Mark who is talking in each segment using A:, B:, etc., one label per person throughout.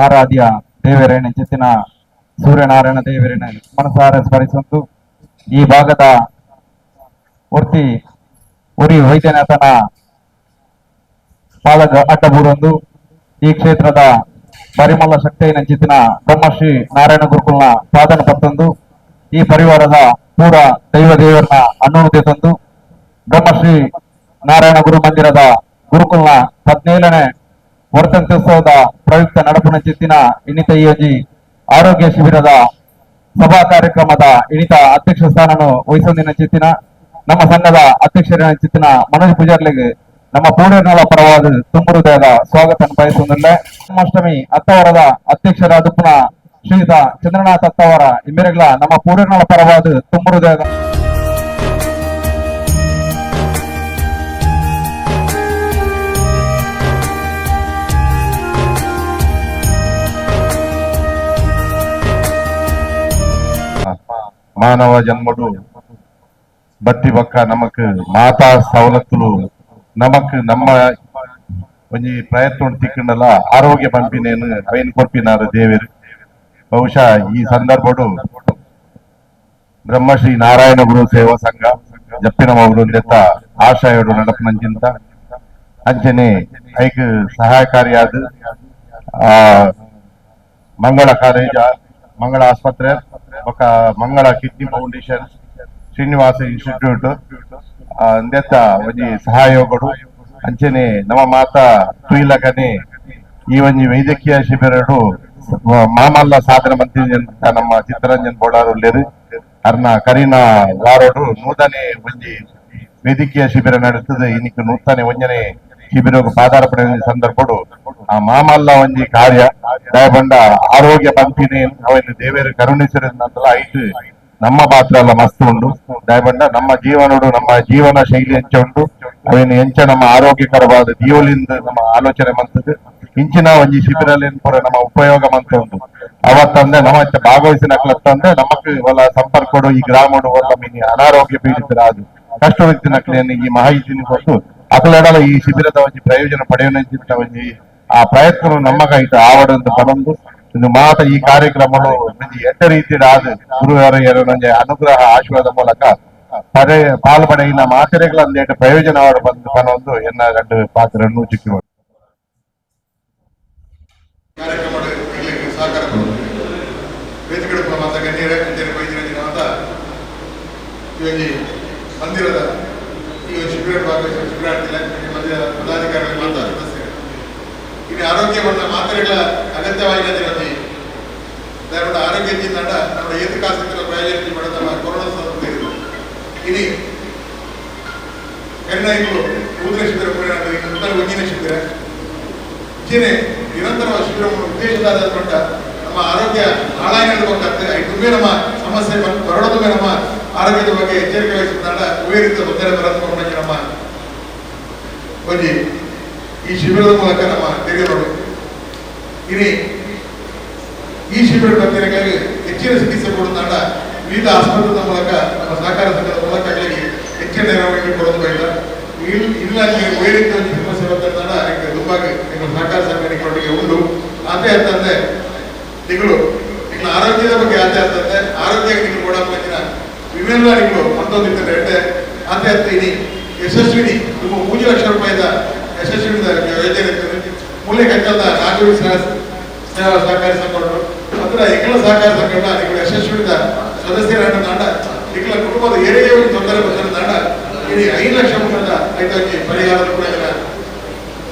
A: ಆರಾಧ್ಯ ದೇವರೇಣ ಚಿತ್ತಿನ ಸೂರ್ಯನಾರಾಯಣ ದೇವರೇಣ ಮನಸಾರ ಸ್ಮರಿಸೊಂದು ಈ ಭಾಗದ ಒರ್ತಿ ಉರಿ ವೈದ್ಯನಾಥನ ಪಾದಗ ಅಡ್ಡಬೂರೊಂದು ಈ ಕ್ಷೇತ್ರದ ಪರಿಮಳ ಶಕ್ತಿಯ ಚಿತ್ತಿನ ಬ್ರಹ್ಮಶ್ರೀ ನಾರಾಯಣ ಗುರುಕುಲ್ನ ಪಾದನ ಪತ್ತೊಂದು ಈ ಪರಿವಾರದ ಪೂರ ದೈವ ದೇವರನ್ನ ಅನ್ನೋನುದೆ ತಂದು ಬ್ರಹ್ಮಶ್ರೀ ನಾರಾಯಣ ಗುರು ಮಂದಿರದ ಗುರುಕುಲ್ನ 17ನೇ ವರ್ತಂತ್ಯೋತ್ಸವದ ಪ್ರಯುಕ್ತ ನಡಪುನ ಚಿತ್ತಿನ ಇನ್ನಿತ ಈ ಆರೋಗ್ಯ ಶಿಬಿರದ ಸಭಾ ಕಾರ್ಯಕ್ರಮದ ಇಣಿತ ಅಧ್ಯಕ್ಷ ಸ್ಥಾನನು ವಹಿಸೊಂದಿನ ಚಿತ್ತಿನ ನಮ್ಮ ಸಂಘದ ಅಧ್ಯಕ್ಷರಿನ ಚಿತ್ತಿನ ಮನೋಜ್ ಪೂಜಾರ್ಲಿಗೆ ನಮ್ಮ ಪೂರ್ಣಗಳ ಪರವಾದ ತುಂಬುರುದಯದ ಸ್ವಾಗತ ಬಯಸುವುದಿಲ್ಲ. ಜನ್ಮಾಷ್ಟಮಿ ಅತ್ತವರದ ಅಧ್ಯಕ್ಷರಾದ ಪುನಃ ಶ್ರೀಯುತ ಚಂದ್ರನಾಥ್ ಅತ್ತವರ ಇಮ್ಮೆರೆಗಳ ನಮ್ಮ ಪೂರ್ಣಗಳ ಪರವಾದ ತುಂಬುರುದಯದ
B: ಮಾನವ ಜನ್ಮಡು ಬತ್ತಿ ಬಕ್ಕ ನಮಕ್ ಮಾತಾ ಸವಲತ್ತುಲು ನಮಕ್ ನಮ್ಮ ಒಂಜಿ ಪ್ರಯತ್ನ ತಿಕ್ಕಂಡಲ ಆರೋಗ್ಯ ಪಂಪಿನೇನು ಅವೇನು ಕೊರ್ಪಿನಾರ ದೇವರು. ಬಹುಶಃ ಈ ಸಂದರ್ಭಡು ಬ್ರಹ್ಮಶ್ರೀ ನಾರಾಯಣ ಗುರು ಸೇವಾ ಸಂಘ ಜಪ್ಪಿನ ಮೌಲುಂದೆತ್ತ ಆಶಯಡು ನಡಪನಂಚಿಂತ ಅಂಚನೆ ಐಕ್ ಸಹಾಯಕಾರಿಯಾದ ಮಂಗಳ ಕಾಲೇಜ, ಮಂಗಳ ಆಸ್ಪತ್ರೆ, ಬೊಕ Mangala kidney foundation, Srinivasa institute ಅಂದೆತ್ತ ಒಂಜಿ ಸಹಯೋಗಡು ಅಂಚನೆ ನಮ್ಮ ಮಾತಾ ತುಯಿಲಕನೆ ಈ ಒಂಜಿ ವೈದ್ಯಕೀಯ ಶಿಬಿರಡು ಮಾಮಲ್ಲ ಸಾಧನೆ ಮಂತ್ರಿ ನಮ್ಮ ಚಿತ್ತರಂಜನ್ ಬೋಡಾರು ಉಲ್ಲೇರು. ಅರ್ನ ಕರಿನ ವಾರೋಡು ನೂತನೆ ಒಂಜಿ ವೈದ್ಯಕೀಯ ಶಿಬಿರ ನಡೆಸ್ತದೆ. ಇನ್ನಿಕ್ ನೂತನೆ ಒಂಜನೆ ಶಿಬಿರ ಪಾದಾರ್ಪಣೆ ಸಂದರ್ಭಡು ಆ ಮಾಮಲ್ಲ ಒಂಜಿ ಕಾರ್ಯ ದಯಬಂಡ ಆರೋಗ್ಯ ಪಂಪಿನೇ ಅವೆನ್ ದೇವೇರು ಕರುಣಿಸಿರಂತಲ ಐಟ್ ನಮ್ಮ ಪಾತ್ರ ಎಲ್ಲ ಮಸ್ತ್ ಉಂಡು. ದಯಬಂಡ ನಮ್ಮ ಜೀವನೋಡು ನಮ್ಮ ಜೀವನ ಶೈಲಿ ಎಂಚ ಉಂಡು ಅವೇನು ಎಂಚ ನಮ್ಮ ಆರೋಗ್ಯಕರವಾದ ಜೀವಲಿಂದ ನಮ್ಮ ಆಲೋಚನೆ ಮಂತದ್ದು ಇಂಚಿನ ಒಂಜಿ ಶಿಬಿರಲ್ಲಿ ಪೂರ ನಮ್ಮ ಉಪಯೋಗ ಮಂತ ಉಂಡು. ಅವತ್ತಂದೆ ನಮ್ಮ ಭಾಗವಹಿಸಿನ ನಕ್ಲತ್ತಂದೆ ನಮಕ್ ಒಲ್ಲ ಸಂಪರ್ಕಡು ಈ ಗ್ರಾಮಡು ಒಲ್ಲ ಮಿನಿ ಅನಾರೋಗ್ಯ ಪೀಡಿತರಾದ ಕಷ್ಟ ವ್ಯಕ್ತಿ ನಕ್ಲೇನು ಈ ಮಾಹಿತಿನ ಕೊಟ್ಟು ಅಕಲಡಲ ಈ ಶಿಬಿರದ ಒಂಜಿ ಪ್ರಯೋಜನ ಪಡೆಯುವ ಒಂಜಿ ಆ ಪ್ರಯತ್ನ ನಮ್ಮ ಕೈಟ ಆವಡಂತ ಪನೊಂದು ಇಂದು ಮಾತ ಈ ಕಾರ್ಯಕ್ರಮಗಳು ಒಂಜಿ ಎಡ್ಡ ರೀತಿಯ ಆದ ಗುರುವಾರ ಒಂಜಿ ಅನುಗ್ರಹ ಆಶೀರ್ವಾದ ಮೂಲಕ ಪಡೆ ಪಾಲ್ಪಡೆಯಿನ ಮಾತೆರೆಗಳ ಅಂದೇಟ ಪ್ರಯೋಜನ ಆವಡ ಬಂದು ಪನೊಂದು ಎನ್ನ రెండు ಪಾತ್ರನ್ನು ಚಿಕ್ಕಿ
C: ಕಾರ್ಯಕ್ರಮ ಸಹಕಾರ ವೇದಿಕೆ ಮಾತ ಗಣ್ಯರೇ ಅಂಚನೆ ವೈದ್ಯರ ಮಾತ ಈ ಒಂಜಿ ಮಂದಿರದ ಈ ಒಂದು ಶಿಬಿರ ಭಾಗವಹಿಸಿದ ಶಿಬಿರಾರ್ಥಿಗಳ ಮಂದಿರ ಪದಾಧಿಕಾರಿಗಳ ಮಾತ ಸದಸ್ಯರು. ಇನ್ನು ಆರೋಗ್ಯವನ್ನು ಮಾತ್ರೆಗಳ ಅಗತ್ಯವಾಗಿ ಒಂಜಿ ದಾಯಪಂಡ ಆರೋಗ್ಯ ತಂಡ ನಮ್ಮ ಏತು ಕಾಸತ್ತಿನ ಪ್ರಯೋಜನ ಪಡೆದ ನಮ್ಮ ಕೊರೋನಾ ಸಂಸ್ಥೆ ಇನಿ ಕರಿನಾಯಿಗಳು ಊದಿನ ಶಿಬಿರ ನಂತರ ಒಂಜಿನ ಶಿಬಿರ ಇಚ್ಛೆನೆ ನಿರಂತರ ಶಿಬಿರ ಉದ್ದೇಶದಾದ ಪಟ್ಟ ನಮ್ಮ ಆರೋಗ್ಯ ಹಾಳಾಗಿರಬೇಕಾಗ್ತದೆ. ಐದುಮೇ ನಮ್ಮ ಸಮಸ್ಯೆ ಬರಡದುಮೇ ನಮ್ಮ ಆರೋಗ್ಯದ ಬಗ್ಗೆ ಎಚ್ಚರಿಕೆ ವಹಿಸಿದಾಗ ಒಳ್ಳೆ ರೀತಿಯ ತೊಂದರೆ ಬರತ್ತೆ ನಮ್ಮ ಒಂಜಿ ಈ ಶಿಬಿರದ ಮೂಲಕ ನಮ್ಮ ತೆರೆಯೋರು. ಇನಿ ಈ ಶಿಬಿರ ಬಗ್ಗೆ ಹೆಚ್ಚಿನ ಚಿಕಿತ್ಸೆ ಕೊಡುತ್ತಾಂಡ ವಿವಿಧ ಆಸ್ಪತ್ರೆದ ಮೂಲಕ ನಮ್ಮ ಸಹಕಾರ ಸಂಘದ ಮೂಲಕ ಹೆಚ್ಚಿನ ನೆರವು ಕೊಡೋದು ಬೇಡ. ಇಲ್ಲ ಒಳ್ಳೆ ರೀತಿಯ ಒಂದು ಸಮಸ್ಯೆ ಬಂದಾಗ ದುಂಬಾಗಿ ನಿಮ್ಮ ಸಹಕಾರ ಸಂಘ ನಿಮ್ಮೊಟ್ಟಿಗೆ ಉಂಟು. ಅದೇ ಅಂತಂದ್ರೆ ತಿಂಗಳು ನಿಮ್ಮ ಆರೋಗ್ಯದ ಬಗ್ಗೆ ಆತೆ ಅಂತಂದ್ರೆ ಆರೋಗ್ಯ ನೀವು ಕೊಡೋಕ್ಕಿನ ವಿಮೆಲ್ಲ ನೀವು ಮತ್ತೊಂದು ರೇಟೆ ಆತೆ ಅಂತ ಇನಿ ಯಶಸ್ವಿನಿ ನಿಮ್ಮ 3 ಲಕ್ಷ ರೂಪಾಯಿದ ಯಶಸ್ವಿನಿ ಯೋಜನೆ ಇರ್ತದೆ. ಮೂಲೆ ಕಟ್ಟದ ನಾಗರಿಕ ಸೇವಾ ಸಹಕಾರಿ ಸಂಘಗಳು ಅಂದ್ರೆ ಎಂಗಳ ಸಹಕಾರ ಸಂಘ ನೀವು ಯಶಸ್ವಿನಿದ ಸದಸ್ಯರಾದ ನಾಡ ಎಂಗಳ ಕುಟುಂಬದ ಏರೇ ಒಂದು ತೊಂದರೆ ಬಂದ ನಾಡ ಇಡೀ 5 ಲಕ್ಷ ಮುಖದ ಐತಂಜಿ ಪರಿಹಾರದ ಕೂಡ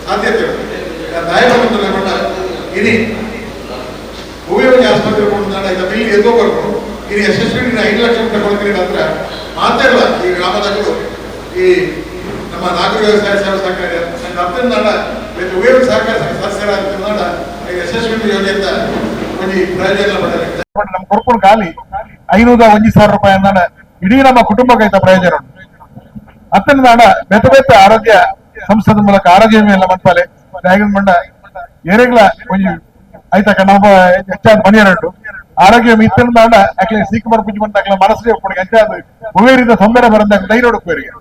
C: ಸಾಧ್ಯತೆ ಉಂಟು. ದಾಯಬಂಧ ಇನಿ ಹೂವೇ ಆಸ್ಪತ್ರೆ ಕೊಟ್ಟು ಈಗ ಬಿಲ್ ಎದ್ದೋ ಬರ್ಕೊಂಡು ಇನ್ನು ಯಶಸ್ವಿ 5 ಲಕ್ಷ ರೂಪಾಯಿ ಕೊಡ್ತೀನಿ ಅಂದ್ರೆ ಮಾತೇ ಇಲ್ಲ. ಈ ಗ್ರಾಮದಾಗಲೂ ಈ ನಮ್ಮ ನಾಗರಿಕ ವ್ಯವಸಾಯ ಸೇವಾ ಸಹಕಾರಿ ಸಂಘ ಅತ್ತಂದಾಡ ಉಪಯೋಗ ಸಹಕಾರ ಸಂಘ ಸದಸ್ಯರಾದ ಯಶಸ್ವಿ ಯೋಜನೆಯಿಂದ ಒಂಜಿ ಪ್ರಯೋಜನ ಪಡೆಯಲಿಕ್ಕೆ
D: ನಮ್ಮ ಕೊರ್ಪುನ ಖಾಲಿ 501,000 ರೂಪಾಯಿ ಅಂದಾಣ ಇಡೀ ನಮ್ಮ ಕುಟುಂಬಕ್ಕೆ ಪ್ರಯೋಜನ ಉಂಟು. ಅತ್ತಂದಾಣ ಬೇತೆ ಬೇತೆ ಆರೋಗ್ಯ ಸಂಸ್ಥೆದ ಮೂಲಕ ಆರೋಗ್ಯ ವಿಮೆ ಎಲ್ಲ ಮನ್ಪಾಲೆ ಬಂಡ ಏರೆಗ್ಲ ಒಂಜಿ ಐತಕ ನಮ್ಮ ಹೆಚ್ಚಾದ ಮನೆಯರುಂಟು ಆರೋಗ್ಯ ಇತ್ತಂದಾಂಡ ಅಕ್ಲೆ ಸೀಕ್ ಬರ್ಪುಂಜಿ ಬಂದ ಅಕ್ಲೆ ಮನಸ್ಸೇ ಉಪ್ಪುಂಡು. ಅಂಚಾದ ಒವ್ವೇ ತೊಂದರೆ ಬರಂದ ಧೈರ್ಯ ಉಡುಪುವರಿಗೆ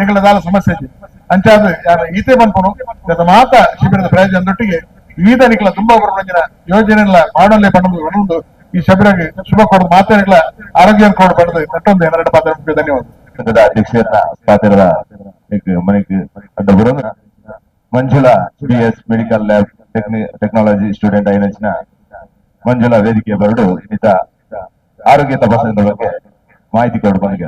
D: ಎಂಗಳ ದಾಲ ಸಮಸ್ಯೆ ಇಜ್ಜಿ. ಅಂಚಾದ ಯಾರು ಈತೆ ಪನ್ಪುನು ಮಾತ ಶಿಬಿರದ ಪ್ರಯೋಜನದೊಟ್ಟಿಗೆ ವಿವಿಧ ನಿಕ್ಲ ತುಂಬಾ ಬರೋಂಜಿನ ಯೋಜನೆಗಳ ಮಾಡಲ್ಲೇ ಪಂಡ ಈ ಶಬಿರಗೆ ಶುಭ ಕೊಡು ಮಾತಾಡಿಗಳ ಆರೋಗ್ಯ ಕೊಡು ಪಡೆದು ನಟ್ಟೊಂದು ಎರಡು ಪಾತ್ರ. ಧನ್ಯವಾದ.
E: ಸಂಘದ ಅಧ್ಯಕ್ಷರ ಪಾತ್ರದ ಮನೆಗೆ ಅಡ್ಡ Manjula, BS medical lab technology student అయిన ಮಂಜುಳಾ ವೇದಿಕೆಯ ಬರಡು ಇನ್ನಿತ ಆರೋಗ್ಯ ತಪಾಸಣೆ ಬಗ್ಗೆ ಮಾಹಿತಿ ಕೊಡು ಬಂದಿಗೆ.